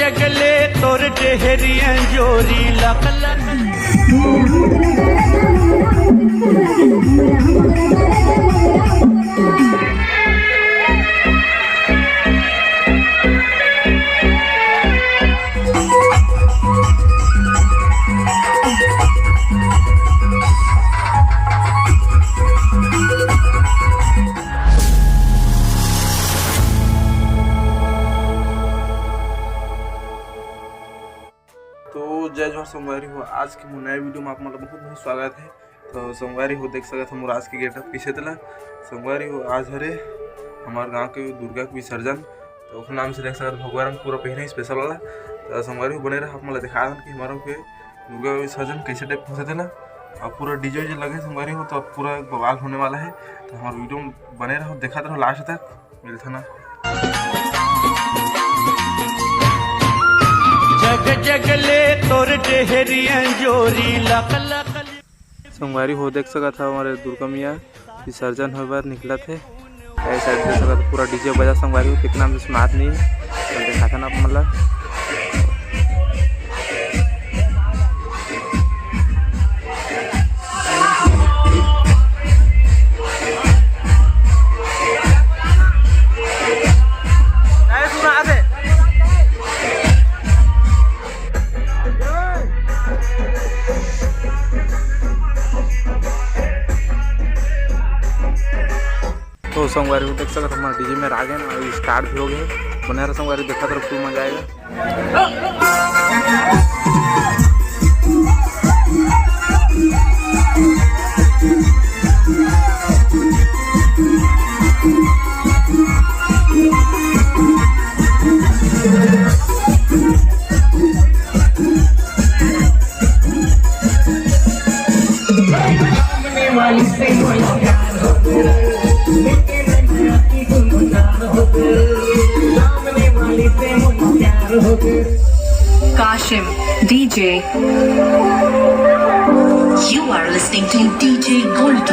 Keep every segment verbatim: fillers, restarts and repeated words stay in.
जगले तोर डेहरिया जोरी लक लक। तो जय जोहार संगवारी हो, आज के मोर नया वीडियो में आप मन ला बहुत बहुत स्वागत है। तो संगवारी हो, देख सकत हो मोर आज के गेटअप कइसे तेला। संगवारी हो, आज हरे हमार गांव के दुर्गा के विसर्जन। तो ओखर नाम से देख सकत हो भगवा रंग पूरा पहिने स्पेशल वाला। तो संगवारी हो, बने रहा, आप मन ला दिखा दन कि हमार गांव के दुर्गा विसर्जन कइसे टाइप होथे तेला। अब पूरा डीजे वीजे लगे संगवारी हो, तो अब पूरा बवाल होने वाला है। तो हमार वीडियो में बने रहो, देखत रहो लास्ट तक। मिलथन। जग जग ले तोर डेहरिया जोरी लक लक। संगवारी हो, देख सकत हव, हमारे दुर्गा मैया विसर्जन होए बर निकलत हे। ए साइड देख सकत हव, पूरा डीजे बजा संगवारी हो, कितना में सुनात नहीं है। तो दिखाथन आप मन ला। तो संगवारी हो, देख सकत हमारा डीजे में आ गए ना, अभी स्टार्ट भी हो गए। बने रहो संगवारी, देखा तो फुल मजा आएगा। Kashim D J. You are listening to D J Gold.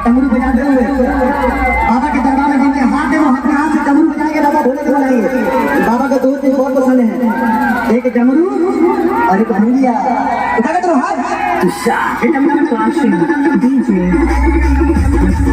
डमरू बजाते हुए बाबा के दरबार में जाके हाथ दे, वो अपने हाथ से डमरू बजा के बाबा भोले को बुलाइए। बाबा को दो चीज बहुत पसंद है, एक डमरू और एक भंगिया। उठा के तो हाथ। This is DJ